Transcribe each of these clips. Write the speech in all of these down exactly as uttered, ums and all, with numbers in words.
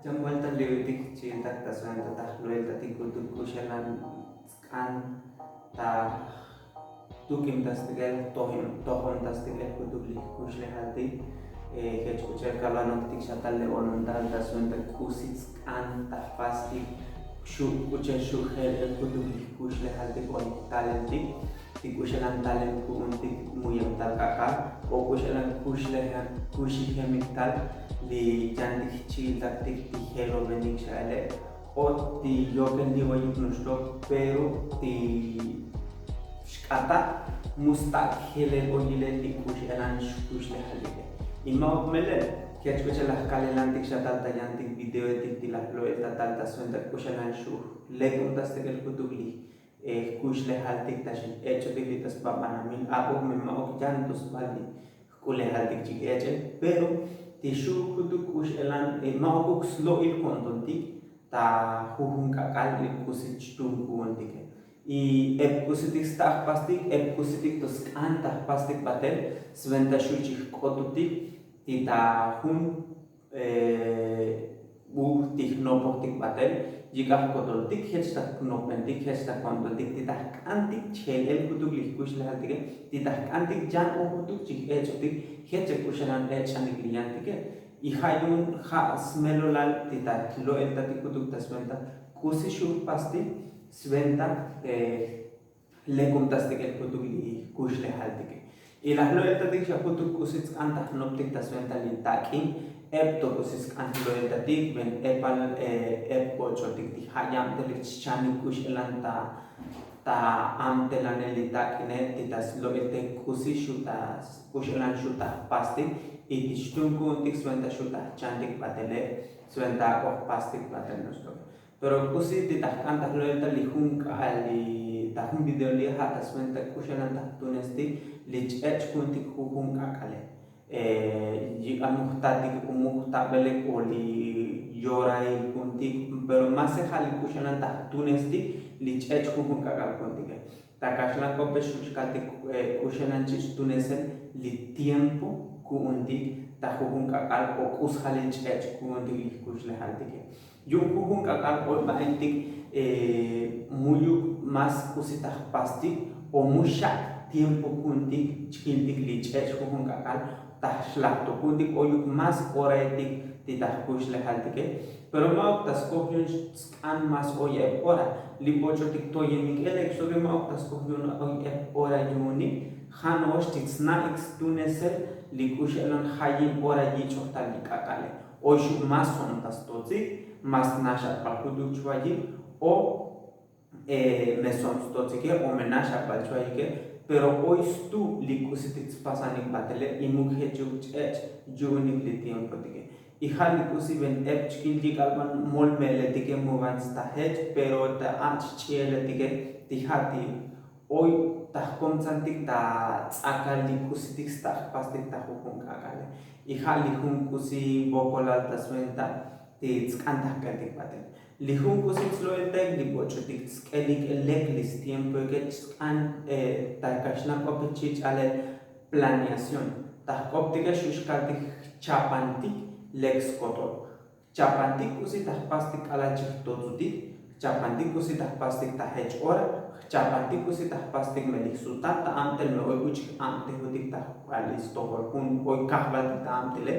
Chan vuelta li'utik chi'iltak ta suelta ta jlo'iltatik jutuk k'uxelan sk'an ta tukimtastik'el tojomtastik'el jutuk li jkuxlejaltik. Jech k'uchel kalanoktik xa tal le'onontal ta suelta k'usi sk'an ta jpastik xu' k'uchel xu' je'el jutuk li jkuxlejaltik o li jtaleltik ti k'uxelan talem ku'untik muyem tal k'ak'al o k'uxelan kuxlejal kuxijemik tal li yantik jchi'iltaktik ti jelobenik xa'ele' o ti yokel ti oyuk nuxtok pero ti xk'ata' mu stak' jelel oyilel li k'uxelan xkuxlejaltike. Y ma'uk melel jech k'uchel laj kalelantik xa tal ta yantik videoetik ti laj lo'el ta tal ta suelta k'uxelan xu' lek'untastik'el jutuk li jkuxlejaltik ta xi ech'otik li ta sba banamil a'uk me ma'uk yan to sba li jk'ulejaltik chik ech'el pero ti xu' jutuk k'uxelan ma'ukuk slo'il ko'ntontik ta jujun k'ak'al li k'usi xtun ku'untike. Y ep k'usitik sta' jpastik ep k'usitik to sk'an ta jpastik batel sventa xu' chik jk'otutik ti ta jun b'uj ti jnopojtik batel yik'aj kotoltik jech ta jnopbentik jech ta kontoltik ti ta jk'antik chje'el jutuk li jkuxlejaltike ti ta jk'antik yan o jutuk chik ech'otik jech chek k'uxelan ech'anik li yantike. Y ja' yu'un ja' smelolal ti ta jlo'eltatik jutuk ta sventa k'usi xu' jpastik sventa jlekumtastik'el jutuk li jkuxlejaltike. Y laj lo'eltatik xa jutuk k'usi tsk'an ta jnoptik ta sventa li tak'in ep to k'usi sk'an jlo'eltatik ven epal ep koch'otik ti ja' yabtelik xchanik k'uxelan ta ta amtelanel li tak'ine ti ta slo'iltik k'usi xu' ta k'uxelan xu' ta jpastik y ti xtun ku'untik sventa xu' ta jchantik batele sventa ak'o jpastik batel nuxtok. Pero k'usi ti ta jk'an ta jlo'el ta li jun k'ak'al li ta jun video li ja' ta sventa k'uxelan ta jtunestik li ch'ech' ku'untik jujun k'ak'ale. Yik'an mujtatik o mujtabelek o li yorail ku'untik pero mase ja' li k'uxelan ta jtunestik li ch'ech' jujun k'ak'al ku'untike. Ta kaxlan k'ope xu' xkaltik k'uxelan chi' xtunesel li tiempo ku'untik ta jujun k'ak'al o k'us jalil ch'ech' ku'untik li jkuxlejaltike. Yu'un jujun k'ak'al oy ba'entik mu'yuk más k'usi ta jpastik o mu xa' tiempo ku'untik chkiltik li ch'ech' jujun k'ak'al ta xlaj to ku'untik oyuk más oraetik ti ta jkuxlejaltike. Pero ma'uk ta skoj yu'un sk'an más oy ep ora li boch'otik toyenik elek soke ma'uk ta skoj yu'un oy ep ora yu'unik ja' no'ox ti tsna'ik stunesel li k'uxelan jayil ora yich'oj ta li k'ak'ale. Oy xu' más so'on ta stotsik más nax ak'bal jutuk chvayik o me so'on stotsike o me nax ak'bal chvayike. Pero oy stu li k'usitik tspasanik batele y muk jechuk ch'ech' yu'unik li tiempotike. Y ja' li k'usi ven ep chkil yik'al ban molme'letike mu van sta jech pero ta ach' ch'i'eletike ti ja' ti oy ta jkomtsantik ta ts'akal li k'usitik sta' jpastik ta jujun k'ak'ale. Y ja' li jun k'usi vokolal ta sventa ti tsk'an ta jk'eltik batel li jun k'usi tslo'eltaik li boch'otik tsk'elik lek li stiempoike tsk'an ta kaxlan k'ope chich'alel planeación ta jk'optike xu' xkaltik jchapantik lek skotol. Jchapantik k'usi ta jpastik k'alal chijtotsutik jchapantik k'usi ta jpastik ta jech ora jchapantik k'usi ta jpastik me li jsutat ta abtel me oy k'u chij abtejotik ta jk'al li stojol jun oy kajvaltik ta abtele.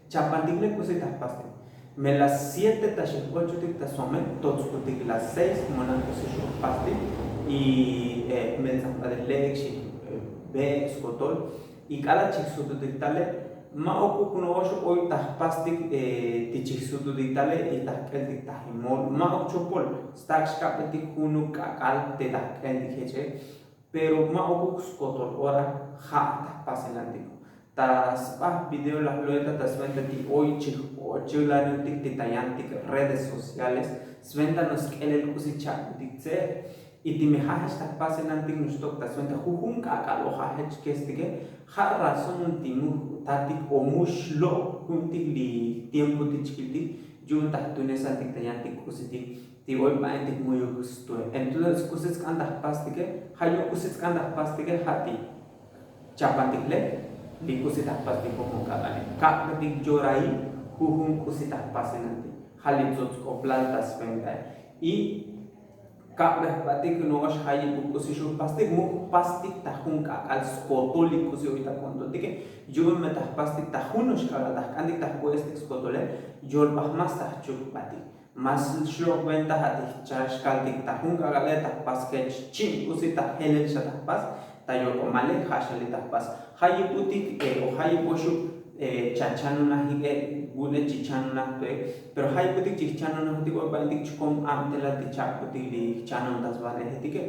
Jchapantik le k'usi ta jpastik me las siete ta xijk'olchotik ta some totskutik las seis monan k'usi xu' jpastik y jmeltzanb'alil le'ek xijbe' skotol. Y k'alal chijsututik tale ma'uk uk no'ox oy ta jpastik ti chijsututik tale y ta jk'eltik ta jimol ma'uk chopol stak' xkab'etik junuk k'ak'al te ta jk'eltik jeche. Pero ma'uk uk skotol ora ja' ta jpaselantik ta sba video laj lo'elta ta sventa ti oy chijb'ochulanutik ti ta yantik redes sociales sventa no sk'elel k'usi cha'kutik tze'ej. Y ti me ja' jech ta jpasenantik nuxtok ta sventa jujun k'ak'al o ja' jech kestike ja' razón ti mu jtatik o mu xlo' ku'untik li tiempotik chkiltik yu'un ta jtunesantik ta yantik k'usitik ti oy ba'entik mu'yuk stue. Entonces k'usi tsk'an ta jpastike ja' yu'un k'usi tsk'an ta jpastike ja' ti chapantik lek li k'usi ta jpastik jujun k'ak'ale kak'betik yorail jujun k'usi ta jpasenantik. Ja' li tzutz k'oplal ta sventae. Y kab'ej jb'atik no'ox ja' yib'u k'usi xujpastik mu jpastik ta jun k'ak'al skotol li k'usi oy ta ko'ntontike. Yu'un me ta jpastik ta juno'ox k'ak'al ta jk'antik ta jk'u'estik skotole, yolb'aj más ta jchuk jb'atik. Más xloq' ventaja ti jcha' xkaltik ta jun k'ak'ale ta jpas jech chi'in k'usi ta jelel xa ta jpas ta yok'omale. Ja' xa li ta jpas ja' yib'utik o ja' yib'oxuk chachanunaj ik'e. Vu'une chichanunaj toe. Pero ja' yib'utik chijchanunajtik o b'aintik chkom abtelal ti cha'kutik li jchanun ta svanejetike.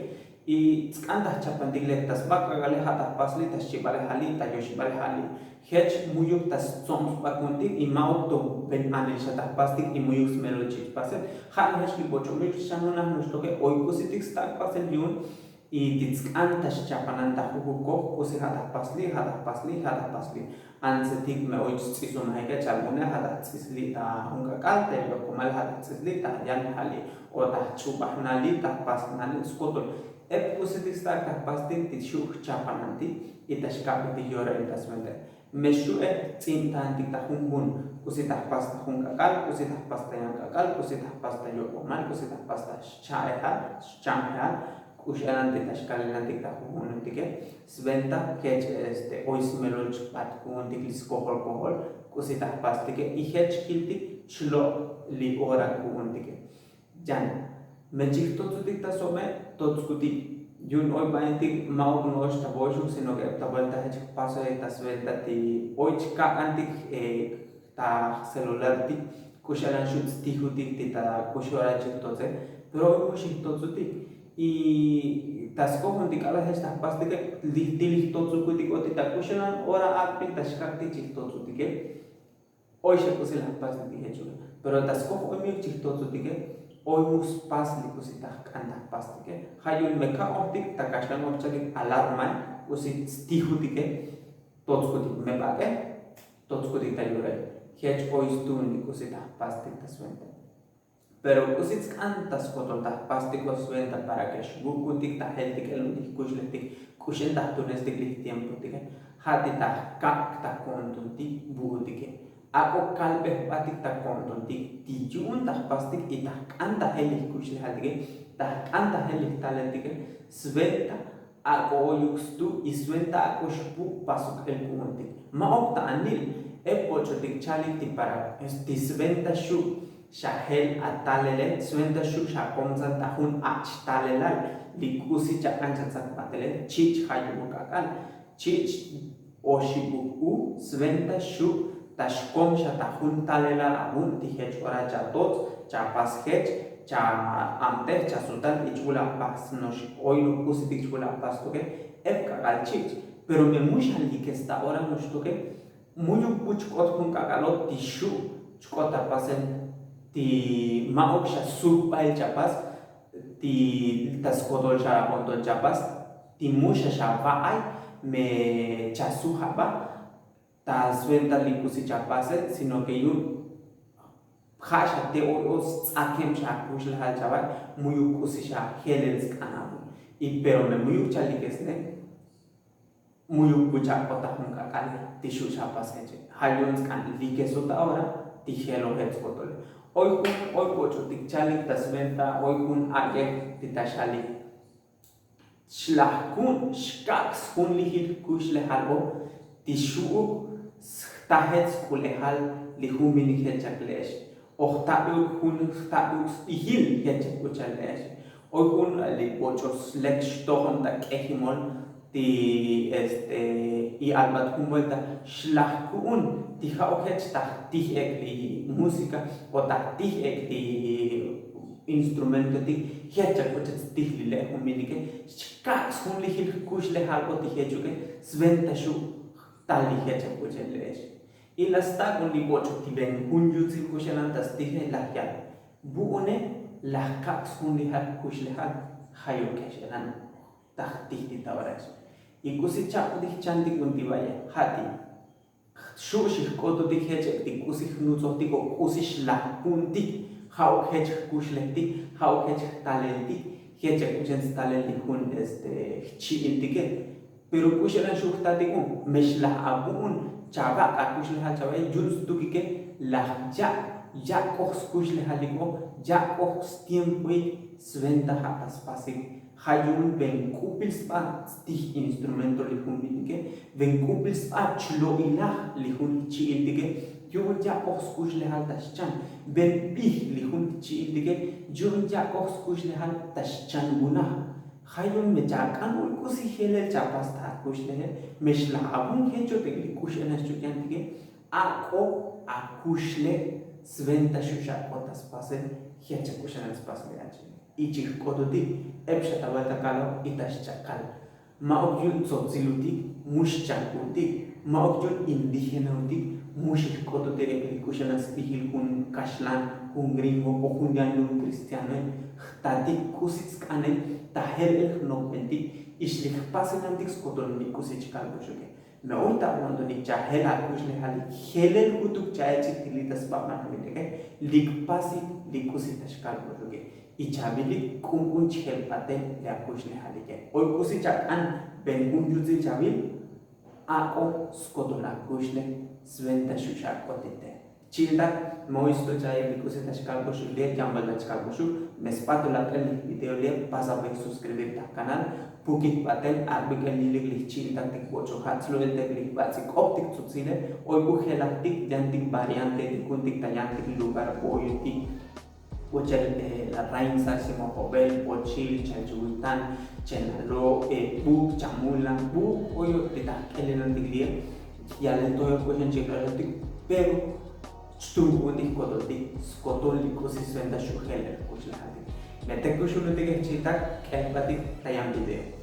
Y tsk'an ta jchapantik lek ta sbak k'ak'ale ja' ta jpas li ta xchib'ale ja' li ta yoxib'ale ja' li. Jech mu'yuk ta stso'm sb'akuntik y ma'uk to ven anil xa ta jpastik y mu'yuk smelol chich pasel. Ja' nojech li boch'omil xchanunaj noxtoke oy k'usitik stak' pasel yu'un. Y ti tsk'an ta xchapanan ta jujukoj k'usi ja' ta jpasli ja' ta jpasli ja' ta jpasli. Antsetik me oy ts'isumajike chalbune ja' ta jts'isli ta jun k'ak'al ta yokomal ja' ta jts'isli ta yan jali o ta jch'ubajnali ta jpasnali skotol. Ep k'usitik stak' ta jpastik ti xu' jchapanantik y ta xkab'etik yorail ta sventae. Me xu' ej ts'intantik ta jun jun k'usi ta jpas ta jun k'ak'al k'usi ta jpas ta yan k'ak'al k'usi ta jpas ta yokomal k'usi ta jpas ta xcha'ejal xchamejal. K'u x'elantik ta xkalelantik ta jujunutike. Sventa jech este oy smelol chbat ku'untik li skojol kojol k'usi ta jpastike y jech kiltik chlo' li ora ku'untike. Yan me chijtotzutik ta some totzkutik. Yu'un oy b'aintik ma'uk no'ox ta vo'oxuk sino ke eb ta vuelta jech jpasoje ta sventa ti oy chkak'antik ta jcelulartik. K'u x'elan xu' tstijutik ti ta k'u xora chijtotze. Pero oy mu xijtotzutik y ta skojuntik k'alal jech ta jpastike. Ti li jtotzukutik o ti ta k'u xelan ora ak'bil ta xkaktik chijtotzutike. Oy xa k'usi la jpastik ti jechuke. Pero ta skoj oy miyuk chijtotzutike oy mu spas li k'usi ta jk'an ta jpastike. Ja' yu'un me ka'ojtik ta kaxlan ojchalik alarmae k'usi stijutike. Totzkutik me b'ak'e totzkutik ta yurel. Jech oy stuun li k'usi ta jpastik ta sventa. Pero k'usi tsk'an ta skotol ta jpastik o sventa para ke xvu'kutik ta jeltik elun ti jkuxlejtik k'u xen ta jtunestik li jtiempotike. Ja' ti ta jkak' ta ko'ntontik vu'utike. Ak'o kalb'ej jb'atik ta ko'ntontik ti yu'un ta jpastik y ta jk'an ta jel li jkuxlejaltike ta jk'an ta jel li jtaleltike. Sventa ak'o oyuk stu y sventa ak'o xpu' pasuk el ku'untik. Ma'uk ta anil eb boch'otik chalik ti para ti sventa xu' xa jel atalele sventa xu' xa komsan ta jun ach' talelal. Li k'usi chak'an chatzak b'atele chich' ja' yub'uk k'ak'al chich' oxib'uk u sventa xu' ta xkom xa ta jun talelal avu'n ti jech ora chatots chapas jech cha'abtej chasutal y chvul apas no'ox oy noj k'usitik chvul apas toke. Eb k'ak'al chich' pero me mu xa likes ta ora no'ox toke. Mu'yuk bu chk'ot jun k'ak'alot ti xu' chk'ot ta pasel ti ma'uk xa sujb'ail chapas ti ta skotol xa ko'nton chapas ti mu xa xa va'ay me chasuj aba ta sventa li k'usi chapase sino ke yu'un ja' xa te oy o stz'akem xa akuxlejal chavay. Mu'yuk k'usi xa jelel sk'an abu y pero me mu'yuk chalikesne. Mu'yuk bu chak'ot ta jun k'ak'al ti xu' chapas jeche ja' yu'un sk'an likeso ta ora ti jel ojet skotole. Oy jun oy boch'otik chalik ta sventa oy jun a'yej ti ta xalik xlaj ku'n xkak' sjunlijil jkuxlejal o ti xu'uk jtajet sk'ulejal li jun vinik jechak le'ex o jtab'euk jun jtab'euk sb'ijil jechak k'u chal le'ex. Oy jun li boch'o slek xtojon ta k'ejimol ti este y albat jun vuelta xlaj ku'un ti ja' ojech ta jtij ek' li músika o ta jtij ek' li instrumentotik jech chak k'u chach tij li le' jun vinike. Xkak' sjunlijil jkuxlejal o ti jechuke sventa xu' tal li jech chak k'u chach le'ex. Y la stak'un li boch'o ti ven jun yutzil k'u xelan ta stije laj yal vu'une laj kak' sjunlijal jkuxlejal. Ja' yoke xelan ta jtij ti ta orax y k'usi cha'b'otik chantik un ti vaya ja' ti xu' xijk'ototik jech ek' ti k'usi jnutzojtik o k'usi xlaj ku'untik ja'uk jech jkuxlejtik ja'uk jech jtaleltik jech ek' k'u chen stalel li jun este jchi'iltike. Pero k'u xelan xu' jtatik un me xlaj avu'un chavak' akuxlejal chava'e yu'un stukike laj ya' Yak'oj skuxlejal ik'o, yak'oj stiempoik sventaja ta spasik. Ja' yu'un ben k'upil sba stij instrumento li jun bitike, ben k'upil sba chlo'ilaj li jun chi'iltike, yu'un yak'oj skuxlejal ta xchan. Ben bij li jun chi'iltike, yu'un yak'oj skuxlejal ta xchan vunaj. Ja' yu'un me chak'an ul k'usi jelel chapas ta akuxlejel, me xlaj avun jechotik li k'uxenax chuk'yantike, ak'o akuxlej sventa xuxak'o ta spasel. Jech akuxenax spasel ach'e. Y chijk'otutik ep xa ta vuelta kalo y ta xchakal. Ma'uk yu'un tzotzilutik, mu xchak'utik. Ma'uk yu'un indigenautik, mu xijk'otutik ek li k'uxenax spijil jun kaxlan, jun gringo o jun yan yu'un kristianoe. Jtatik k'usi tsk'ane ta jelel jnopbentik. Y xlijpasilantik skoton li k'usi chkalboxuke. Me oy ta vontonik chajel akuxlejalik jelel jutuk cha'echik tilita sbabanamileke, lik pasik li k'usi ta xkalboxuke. Y chavilik k'unk'un chijel batel li akuxlejalike. Oy k'usi chak'an ben jun yutzil chavil, ak'o skotol akuxlej sventa xuxak'otite. Chi'iltak, me oy sto cha'el li k'usi ta xkalboxuk li, yambal ta xkalboxuk. Me sbatol ak'el li video li, pasa pe suskribir ta kanal. Pukik batel ak'bik'el yilik li chi'iltak tik boch'o ja' tslo'iltek li bats'ik k'optik tzutzile. Oy bu jelajtik yantik variante ti juntik ta yantik lugar boyotik. Bochel la rainsa simojobel bochil chalchuguitan chenalo, buk chamula, buk oyo ti ta jk'elelantik li. Yalel toyo k'uxan chik'elelantik, pero xtunk'utik kototik skotol li k'usi sventa xujelel kuxlajantik. Me te kuxunutik jchi'iltak k'elbatik ta yan video.